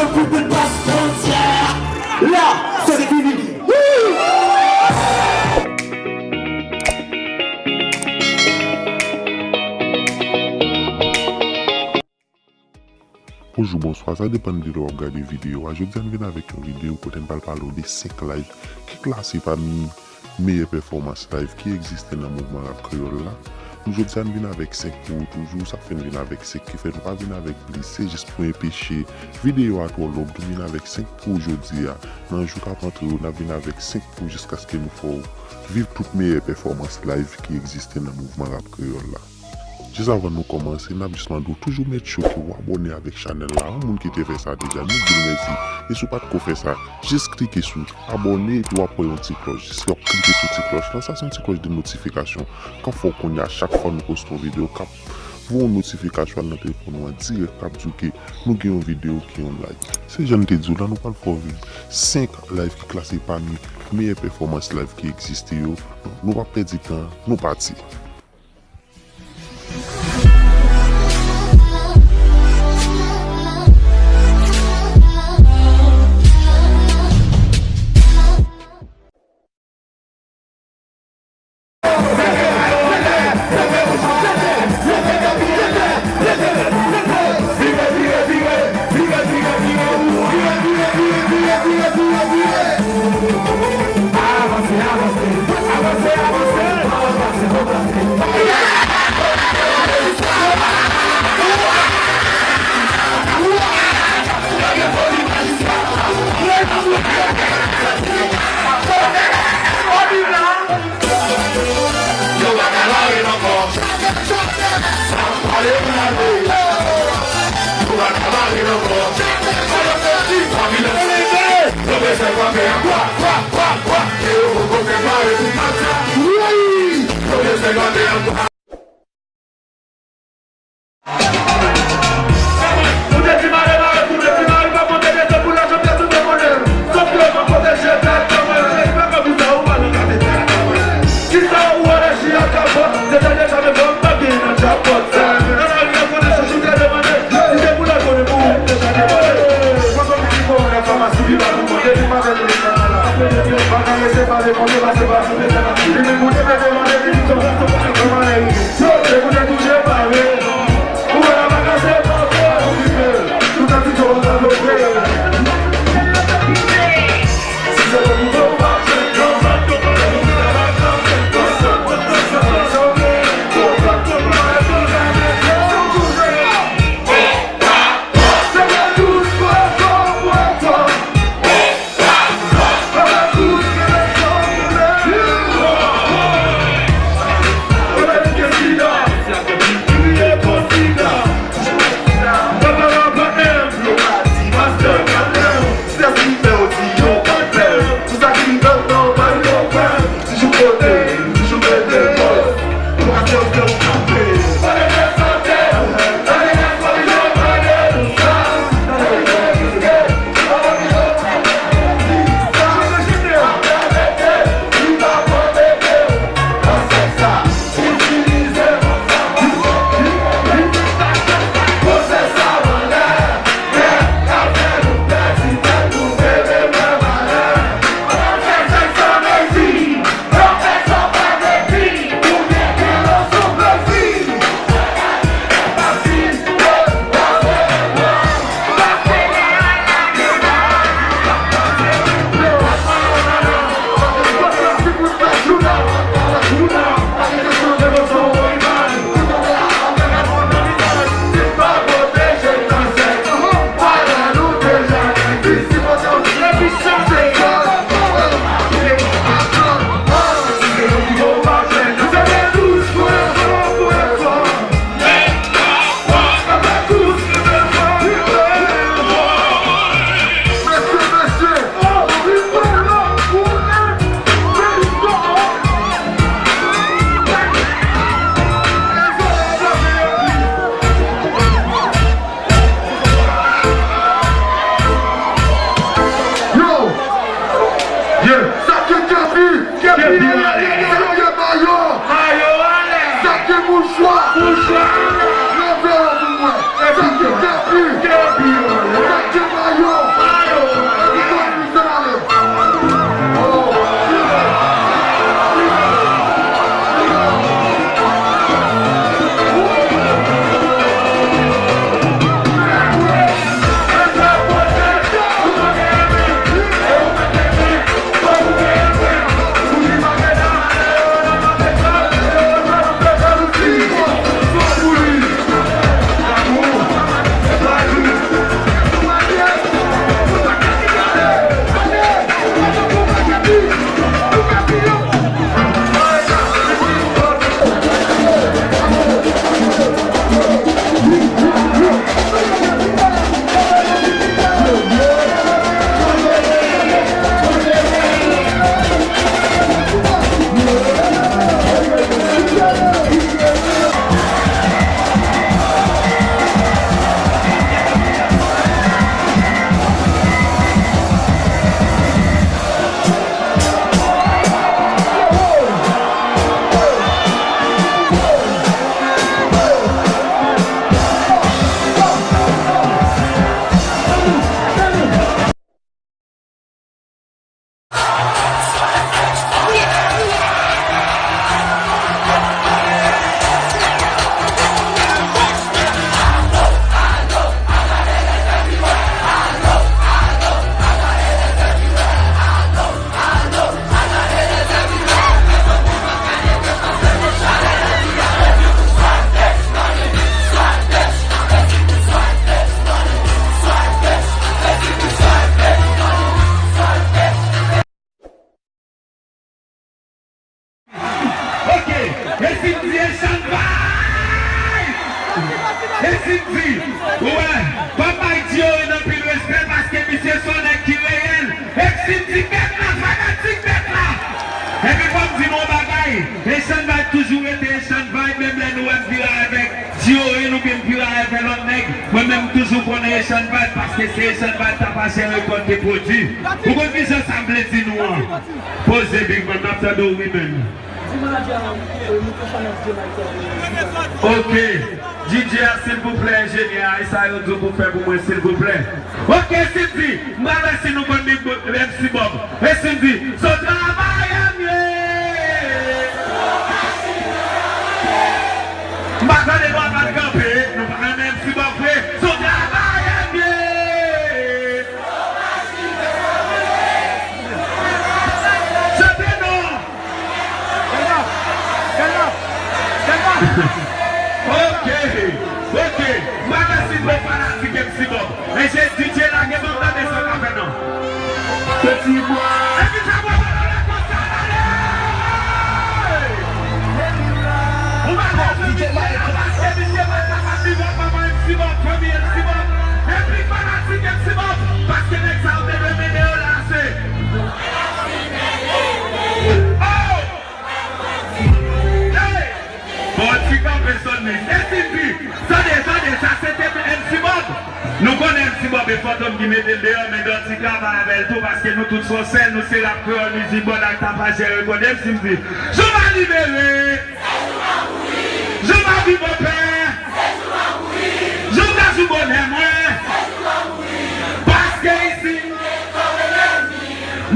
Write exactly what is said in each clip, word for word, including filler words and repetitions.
Pou tout pas fwontyè la, se fini. Bonjou, bonswa, sa depann de lè w ap gade videyo a. Jodi a n vin avèk yon videyo kote n pral pale w de senk live ki klase pami meyè pèfòmans live ki egziste nan mouvman rap kreyòl la. Nou jodi a n vin avèk senk pou ou toujou, sa k fè n vin avèk senk ki fè nou pa vin avèk plis, se jis pou enpeche videyo a twò long, nou vin avèk senk pou ou jodi a. Nan jou k ap antre yo, n ap vin avèk senk pou jiskaske nou fè w viv tout meyè pèfòmans live ki egziste nan mouvman rap kreyòl la. Jis avan nou kòmanse, n ap jis mande w toujou make sure ke w abòne avèk chanèl la. Yon moun ki te fè sa deja, nou di l mèsi. E si w pa t ko fè sa, jis klike sou abòne epi w ap wè yon ti klòch. Jis w ap klike sou ti klòch lan. Sa se yon ti klòch de notifikasyon k ap fè w konnen a chak fwa nou poste yon videyo, k ap voye yon notifikasyon al nan telefòn ou an dirèk, k ap di w ke nou gen yon videyo ki yon live. Se jan n te di w la, nou pral fè w viv senk live ki klase pami meyè pèfòmans live ki egziste yo. Nou p ap pèdi tan, nou pati. Asian Vibes, paske se Asian Vibes Tapajè Record te pwodui. Ou konn kijan sa m vle di nou an? Poze, Big Man, m ap tande w wi, man. Ok. D J a, silvouplè, enjenyè a, e sa yo di w pou fè pou mwen, silvouplè. Ok, Cindy, m pral wè si nou konn M C Bob. E Cindy, se yon travayè m ye. M pa tande nou ap kanpe, nou pa renmen M C Bob vre. Se yon travayè m ye. Chante non. Ok, ok. M pa wè si nou fanatik M C Bob. Men se D J la gen ban m tande sa k ap fèt non. Peti bwa. Epi sa mwen wè nan lè konsa ale. Ou pa bezwen misye la paske misye pa kapab viv ak manman M C Bob, fanmi M C Bob. Epi fanatik M C Bob, paske nèg sa yo te dwe mennen yo la se. Oh! Hey! Bon, ti kanpe sonn li. E Cindy, tande, tande, sa se te M C Bob. Nou konnen M C Bob e Fantom ki mete l deyò, men Dutty travay avè l tou, paske nou tout se yon sèl, nou se rap kreyòl, Music Board ak Tapajè Record. M C di, jou m a libere, jou m a viv anpè, jou m ka jou bonè mwen, paske isi,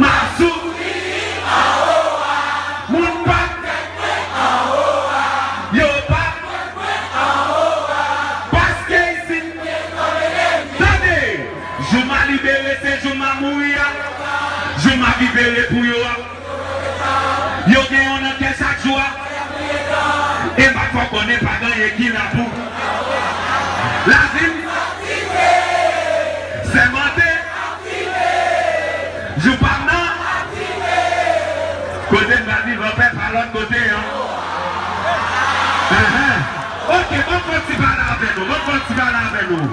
m ap soufri anwo a. Moun p ap Yo pa paske isit. Tande, jou m a libere se jou m a mouri a. Jou m a libere pou yo a. Yo gen yon nan kè chak jou a. E m ap fè w konnen pa gen anyen ki la pou. Lavi m sèmante. Jou pa m nan. Kote m pral viv anpè pa lòt kote an. Ahan. Ok, ban m fè yon ti pale avè nou, ban m fè yon ti pale avè nou.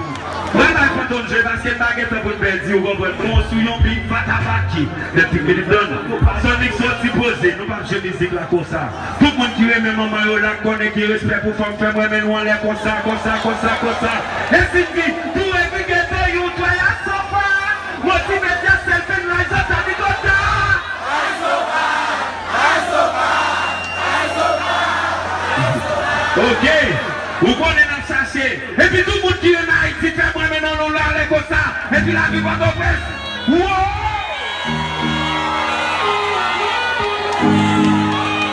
Mwen bay Fantom jwe paske m pa gen tan pou n pèdi, ou konprann. Bon, sou yon beat patapaki. Nèg ki vin donn. Sonic soti poze, nou p ap jwe mizik la konsa. Tout moun ki renmen manman yo la konnen ki respè pou fanm fè m renmen nou anlè konsa, konsa, konsa, konsa. E Cindy, tou epi gete yon twè a sofa. Motive Jazz Selfie Rise Up Tabitha. Ok, ou konnen n ap chache. Epi tout moun ki renmen Ayiti fè mwen mennen nou la lè konsa. Epi lavi Pòtoprens. Wow!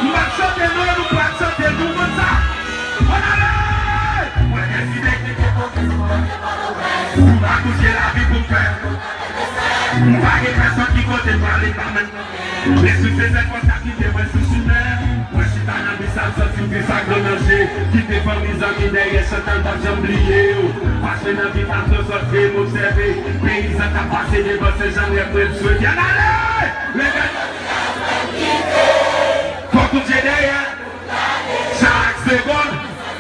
M ap chante non, nou pral chante nou konn sa. Ann ale! Mwen deside kite Pòtoprens. Pou m akouche lavi pou m fè. M pa gen pèsonn ki kote m prale pa menm. Lespri se sèl fòs k ap kite mwen sou chimen. Mwen chita nan bis la, m santi m tris ak gwo nan je. Kite fanmi, zanmi dèyè, Chantal p ap janm bliye w. Mache nan vil la, twò sòt veye m obsève. Peyizan k ap pase devan Sen Jan, rèv mwen m swete. Ann ale! Leve! Fòk ou je dèyè. Chak segonn,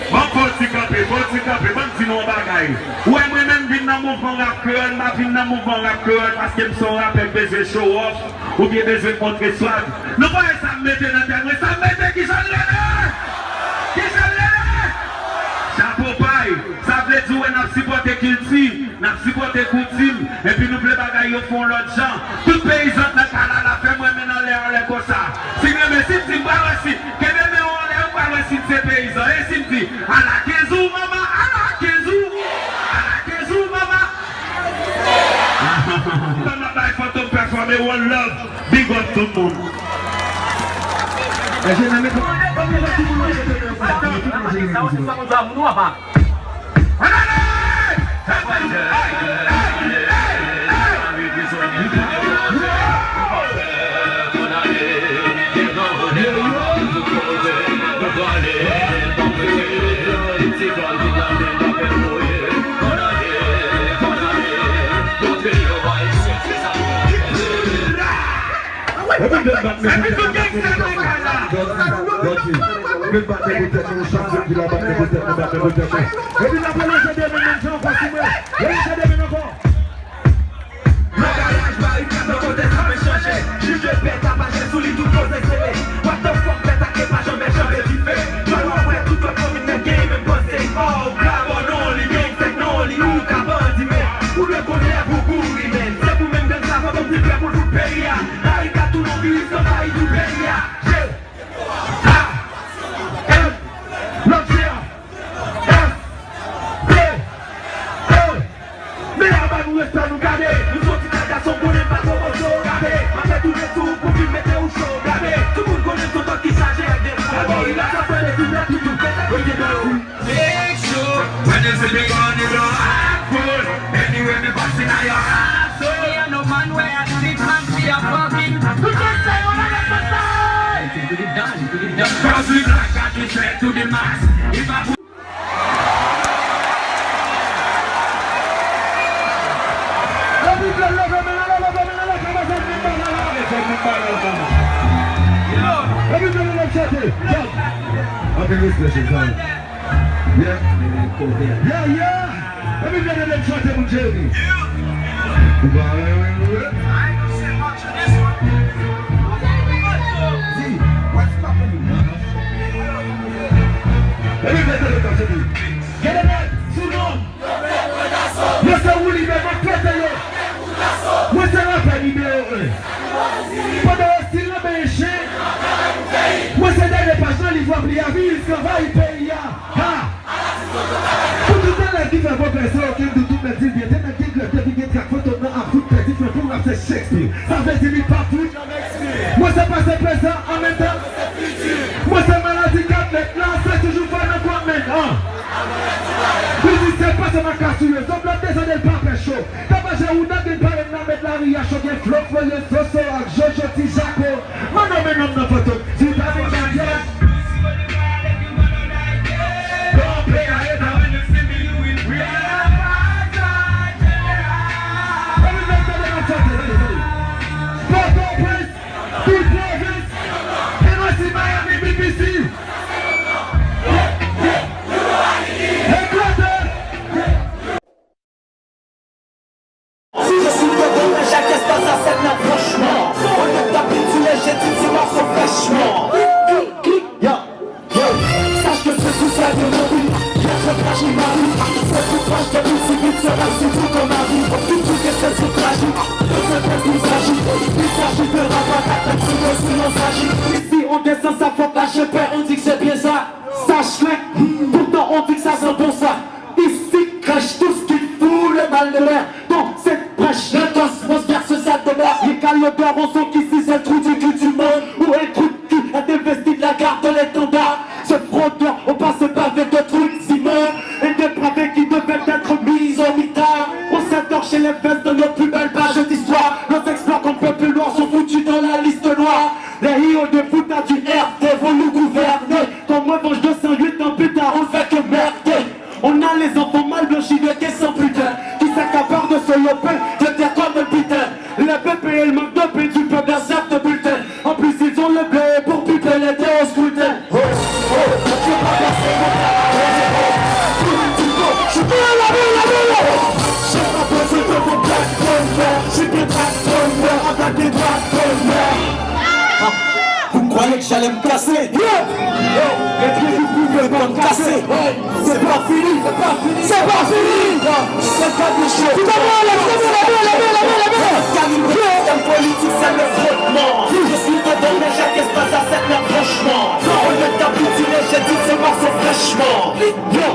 ban m fè yon ti kanpe, fè yon ti kanpe, ban m di nou yon bagay. Ou wè mwen menm vin nan mouvman rap kreyòl, m pa vin nan mouvman rap kreyòl paske m se yon rapè k bezwen show off oubyen bezwen montre swag. Nou pa wè sa m mete nan tèt mwen, sa m mete kijan l rele? Kijan l rele? Chapo pay, sa vle di w wè n ap sipòte kilti. N ap sipòte koutim, epi nou vle bagay yo fè yon lòt jan. Tout peyizan k nan kay la, la fè mwen men anlè, anlè konsa. Si m renmen, si m di m pral wè si, kenbe men w anlè, ou pral wè si m se peyizan. E si m di, ala kenz ou, manman, ala kenz ou, ala kenz ou, manman. Fanm ap bay Fantom pèfòme, one love, big up tout moun. Enjenyè, mete, mete tout moun nan kote yo, tout enjenyè. Epi nou bat men pou tèt nou, nou bat men pou tèt nou, nou bat men pou tèt nou, chak moun ki la bat men pou tèt nou, bat men pou tèt nou. Epi n ap relanje de men menm jan ankò sou mwen. Relanje de men ankò. Nan garaj, barikad nan kote sa fè chanje. Jij de pè, tapaje sou li, tout koze sele. What the fuck, bèt ak pa janm janbe dife. Jwa w ap wè tout lòt komin nèt gen menm panse. Oh, grab on only, gang sèk non li, ou ka bandi men. Black God, we swear to the max. If I Epi vle leve men anlè, leve men anlè, kòmanse vin ba la, leve vin ba la, kòmanse. Epi vle leve chante. Anpil respè, chèf. Yeah. Yeah, yeah. Epi vle leve chante, moun cheri. Ou pa wè, wè, wè. Epi vle leve chante. Gade nèg, sou non. Mwen se Wouli, men mwen pete yo. Mwen se rapè nimewo en. Pandan yo stil nan benyen chen. Mwen se dènye paj nan liv w ap li a, viris k anvayi peyi a. Ha! Pou tout nèg ki fè pwogrè san okenn dout, tout nèg di l byen. Te nèg ki grèv depi gen trak, foto nan ap fout pèdi, fè pou rap se Shakespeare. Sa vle di li pa fout. Mwen se pase, prezan, an menm tan. Mwen se maladi k ap met la, se toujou fè nan kòmèt, an. Li di se pase makasou yo, zòb la desann el pa pè cho. Tabaje ou nan gen parèt nan met lari a cho, gen flo, flo, yo, soso ak jojo ti jako. Mano men nonm nan fantom, vitamin nan dyòl. Bon, pè a eta. Pòtoprens. Tout pwovens, N Y C, Miami, B B C. Eklate! Si je suis dedans, men chak espas a sèt mèt franchman. Olye t ap pitile, je di ti mòso frèchman. Yo. Yo, sache que c'est tout ça de mon vie. Yè se frajil mari. C'est tout proche de lui, si vite sera si doux comme ma vie. Tout truc est c'est fragile. De ce fait il s'agit. Il s'agit de rabattre la culture sur nos agis. Ici on descend sa faute, lâche père, on dit que c'est bien ça. Sache que, pourtant on dit que ça sent bon ça. Ici crache tout ce qui fout le mal de mer. Dans cette brèche, le cosmos verse sa demeure. Ricaille d'or, on sent qu'ici c'est le trou du cul du monde. Où un trou de cul a investi de la garde de l'étendard. Ce fraudeur au passé pavé de trucs immondes. Un dépravé qui devait être mis au mitard. On s'endort chez les vestes de nos plus belles pages d'histoire. Nos exploits qu'on ne peut plus voir sont foutus dans la liste noire. Les héros de foot à du R T vont nous gouverner. Comme revanche de cent huit ans plus tard, on fait que merder. On a les enfants mal blanchis de quai sans putain, qui s'accaparent de ce lopin de terre comme un butin. Les bébés et le manque de pain du peuple acceptent bulletin. En plus, ils ont le blé pour piper les dés au scrutin. Oh, oh, je pas passer mon temps à rêver. Tout le monde dit bon, je suis bien là, bien là, bien là. J'ai pas besoin de vos blagues de merde. Je suis bien black de merde, avec des blagues de merde. Ah. Vous croyez que j'allais me casser? Yeah. Yo, et puis vous pouvez pas me casser. C'est pas fini, c'est pas fini, c'est pas fini. C'est pas des choses. Tout à l'heure, la, la, la. Kalibre, système politique, c'est le frottement. Je suis dedans, mais chaque espace a cette main, franchement. Au lieu de capituler, j'ai dit c'est pas ce fraîchement. Yo.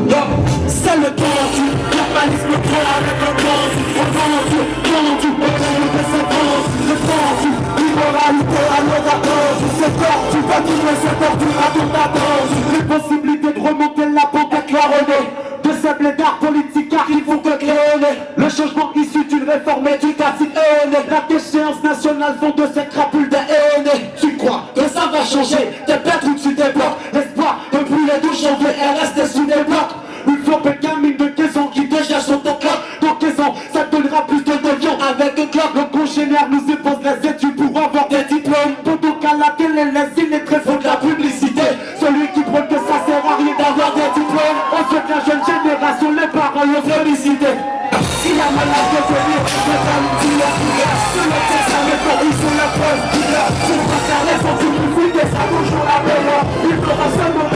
Yo, c'est le tendu, globalisme trop avec le tendu, on tendu, tendu, on tendu de ses vendu, le tendu, immoralité à l'heure attendue, c'est tordu, pas du moins c'est tordu, à tout attendu. Les possibilités de remonter la pente est claironnée, de ces blédards politiques qui font que claironner. Le changement issu d'une réforme éducative erronée. La déchéance nationale fond de ces crapules des aînés. Tu crois que ça va changer? T'es bête ou tu débloques? L'espoir depuis le douze janvier est resté sous des blocs. Une flopée de gamines de quinze ans qui déjà sont en clope. Dans quinze ans, ça donnera plus de déviants avec un club. Nos congénères nous imposent les études pour avoir des diplômes. Pendant qu'à la télé, les illettrés font de la publicité. Celui qui prône que ça sert à rien d'avoir des diplômes. On souhaite la jeune génération, les parents l'ont félicité. Si la malade de venir, je vais pas lui dire la prière. De l'autre, ça me corrige sur la preuve qu'il a. C'est pas la raison du conflit, ça toujours la peur. Il fera seulement